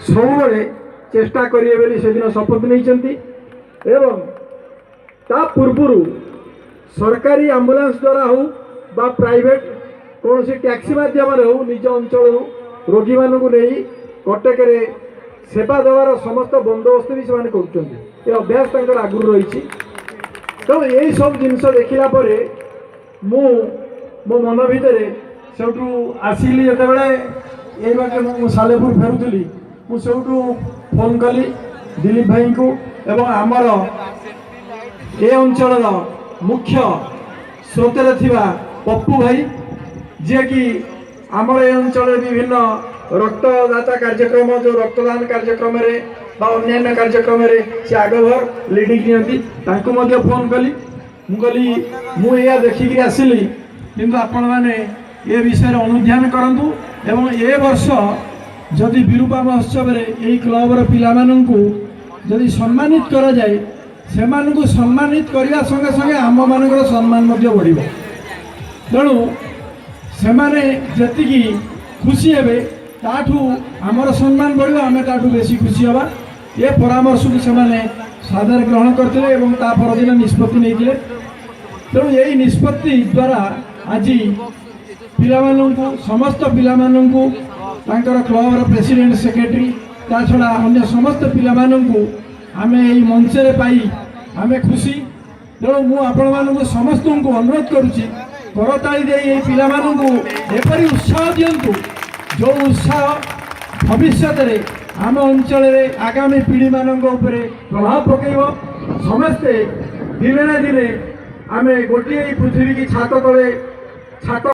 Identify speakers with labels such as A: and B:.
A: ସବୁବେଳେ ଚେଷ୍ଟା କରିବେ ବୋଲି ସେଦିନ ଶପଥ ନେଇଛନ୍ତି ଏବଂ ତା ପୂର୍ବରୁ ସରକାରୀ ଆମ୍ବୁଲାନ୍ସ ଦ୍ୱାରା ହେଉ ବା ପ୍ରାଇଭେଟ୍ କୌଣସି ଟ୍ୟାକ୍ସି ମାଧ୍ୟମରେ ହେଉ, ନିଜ ଅଞ୍ଚଳରୁ ରୋଗୀମାନଙ୍କୁ ନେଇ କଟକରେ ସେବା ଦେବାର ସମସ୍ତ ବନ୍ଦୋବସ୍ତ ବି ସେମାନେ କରୁଛନ୍ତି। ଏ ଅଭ୍ୟାସ ତାଙ୍କର ଆଗରୁ ରହିଛି। ତେଣୁ ଏଇସବୁ ଜିନିଷ ଦେଖିଲା ପରେ ମୁଁ ମୋ ମନ ଭିତରେ, ସେଇଠୁ ଆସିଲି ଯେତେବେଳେ, ଏଇ ବାଟେ ମୁଁ ସାଲେପୁର ଫେରୁଥିଲି, ମୁଁ ସେଇଠୁ ଫୋନ୍ କଲି ଦିଲୀପ ଭାଇଙ୍କୁ ଏବଂ ଆମର ଏ ଅଞ୍ଚଳର ମୁଖ୍ୟ ସ୍ରୋତରେ ଥିବା ପପ୍ପୁ ଭାଇ, ଯିଏକି ଆମର ଏ ଅଞ୍ଚଳରେ ବିଭିନ୍ନ ରକ୍ତଦାତା କାର୍ଯ୍ୟକ୍ରମ, ଯେଉଁ ରକ୍ତଦାନ କାର୍ଯ୍ୟକ୍ରମରେ ବା ଅନ୍ୟାନ୍ୟ କାର୍ଯ୍ୟକ୍ରମରେ ସେ ଆଗଭର ଲିଡ଼ିଂ ନିଅନ୍ତି, ତାଙ୍କୁ ମଧ୍ୟ ଫୋନ୍ କଲି। ମୁଁ କହିଲି, ମୁଁ ଏଇଆ ଦେଖିକିରି ଆସିଲି, କିନ୍ତୁ ଆପଣମାନେ ଏ ବିଷୟରେ ଅନୁଧ୍ୟାନ କରନ୍ତୁ ଏବଂ ଏ ବର୍ଷ ଯଦି ବିରୂପା ମହୋତ୍ସବରେ ଏଇ କ୍ଲବର ପିଲାମାନଙ୍କୁ ଯଦି ସମ୍ମାନିତ କରାଯାଏ, ସେମାନଙ୍କୁ ସମ୍ମାନିତ କରିବା ସଙ୍ଗେ ସଙ୍ଗେ ଆମମାନଙ୍କର ସମ୍ମାନ ମଧ୍ୟ ବଢ଼ିବ। ତେଣୁ ସେମାନେ ଯେତିକି ଖୁସି ହେବେ, ତାଠୁ ଆମର ସମ୍ମାନ ବଢ଼ିବ, ଆମେ ତାଠୁ ବେଶୀ ଖୁସି ହେବା। ଏ ପରାମର୍ଶକୁ ସେମାନେ ସାଦର ଗ୍ରହଣ କରିଥିଲେ ଏବଂ ତା ପରଦିନ ନିଷ୍ପତ୍ତି ନେଇଥିଲେ। ତେଣୁ ଏଇ ନିଷ୍ପତ୍ତି ଦ୍ୱାରା ଆଜି ପିଲାମାନଙ୍କୁ, ସମସ୍ତ ପିଲାମାନଙ୍କୁ, ତାଙ୍କର କ୍ଲବର ପ୍ରେସିଡେଣ୍ଟ, ସେକ୍ରେଟାରୀ, ତା ଛଡ଼ା ଅନ୍ୟ ସମସ୍ତ ପିଲାମାନଙ୍କୁ ଆମେ ଏଇ ମଞ୍ଚରେ ପାଇ ଆମେ ଖୁସି। ତେଣୁ ମୁଁ ଆପଣମାନଙ୍କୁ ସମସ୍ତଙ୍କୁ ଅନୁରୋଧ କରୁଛି, କରତାଳି ଦେଇ ଏଇ ପିଲାମାନଙ୍କୁ ଏପରି ଉତ୍ସାହ ଦିଅନ୍ତୁ, ଯେଉଁ ଉତ୍ସାହ ଭବିଷ୍ୟତରେ ଆମ ଅଞ୍ଚଳରେ ଆଗାମୀ ପିଢ଼ିମାନଙ୍କ ଉପରେ ପ୍ରଭାବ ପକାଇବ। ସମସ୍ତେ ଦିନେ ନା ଦିନେ ଆମେ ଗୋଟିଏ ଏଇ ପୃଥିବୀ କି ଛାତ ତଳେ ଛାତ